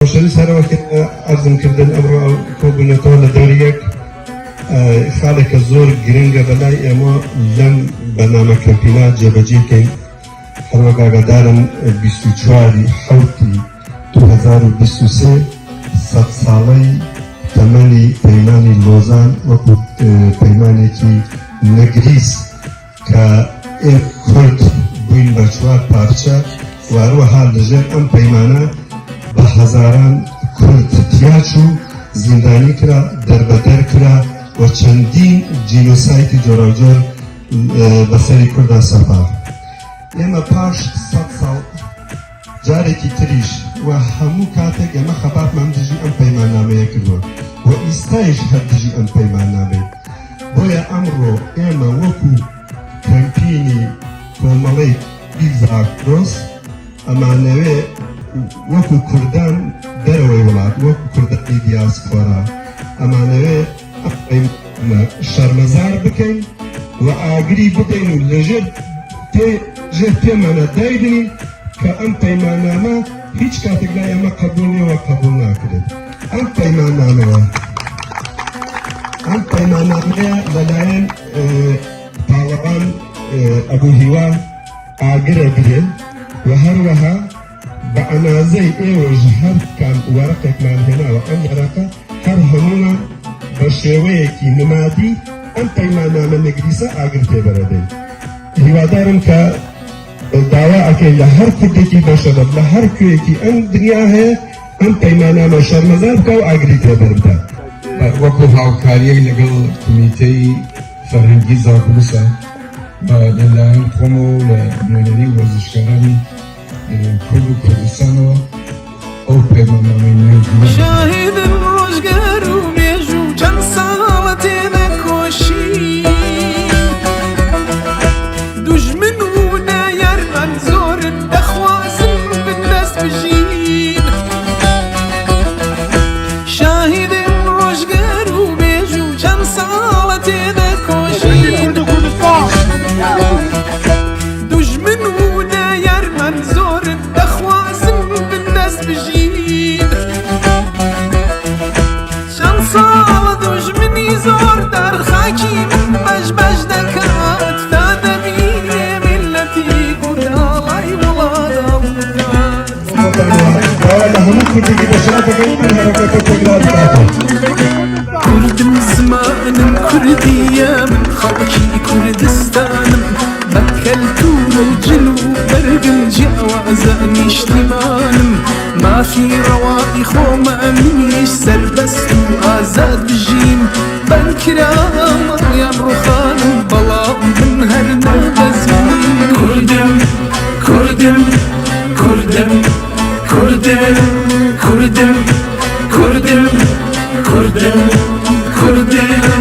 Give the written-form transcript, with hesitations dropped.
خۆشەویست هەروەک عەرزم کردن ئەمڕۆ کۆبوونەتەوە لە دەوری یەک خاڵێکە زۆر گرنگە بەلای ئێمە لەم بەرنامە کەمپینە جێبەجێ کەین. هەروەک ئاگادارن 24 حوتی 2023 سەد ساڵەی تەمەنی پەیمانی لۆزان وەکو پەیمانێکی نەگریس کە ئێ کورد بووین بە چوار پارچە و هەروەها لەژێر ئەم پەیمانە بە هەزاران کورد تیاچوو، زیندانی کرا، دەربەدەر کرا و چەندین جینۆسایتی جۆراوجۆر بەسەری کوردا سەپا. ئێمە پاش 100 ساڵ جارێکی تریش و هەموو کاتێک ئێمە خەباتمان دژی ئەم پەیماننامەیە کردووە و ئیستایش هەر دژی ئەم پەیماننامەی. بۆیە ئەمڕۆ ئێمە وەکو کەمپینی کۆمەڵەی زاگرۆس ئەمانەوێ وەکو کوردان دەرەوەی وڵات، وەکو کوردانی دیاسپۆرا ئەمانەوێ شەرمەزار بکەین و ئاگری بدەین و لەژێر ژێر پێمانە دایبنین کە ئەم پەیماننامە هیچ کاتێک لای ئێمە قبول نییە و قبول ناکرێت. ئەم پەیماننامەیە ئەم پەیماننامەیە لەلایەن پاڵەوان ئەبوو هیوا ئاگرە درێ و هەروەها بە ئەنازەی ئێوەش هەر کام وەرەقێکمان هێناوە، ئەم وەرەقە هەر هەموومان بە شێوەیەکی نمادی ئەم پەیماننامە نەگریسە ئاگر تێبەرەدەین. هیوادارم کە داوا ئەکەین لە هەر کوردێکی بەشەرەف لە هەر کوێیەکی ئەم دنیا هەیە ئەم پەیماننامە شەرمەزار بکا و ئاگری تێبەر بدا. وەکو هاوکارییەک لەگەڵ کۆمیتەی فەرهەنگی زاگرۆسە لەلایەن خۆمەوە و لە نوێنەری وەرزشکارانی کورد و کوردستانەوە ئەو پەیماننامەی نوێ شاهیدم ڕۆژگار و مێژوو چەند ساڵە تێدەکۆشی، دوژمن و نەیارمان زۆرن دەخوازن بندەست بژین. شاهیدم ڕۆژگار و مێژوو چەند ساڵە تێدەکۆشین، دوژمن و نەیارمان زۆرن دەخوازن بندەست بژین. چەند ساڵە دوژمنی زۆردار خاکی من بەش بەش دەکات، تا دەبینێ میللەتی کورد ئاڵای وڵات هەڵدەکات. داوا لە هەموو کوردێکی بەشەرەف دەکەین ئەم هەرەکەتە تەکرار بکاتەوە. کوردم زمانم کوردیە، من خەڵکی کوردستانم، بە کەلتور و جل و بەرگم جیاوازە نیشتیمانم، مافی ڕەوای خۆمە منیش سەربەست و ئازاد بژیم، بەندکرا ماڵیان ڕوخانم بەڵام من هەر نەبەزیم. کوردم کوردم کوردم کوردم کوردم کوردم کوردم کوردم.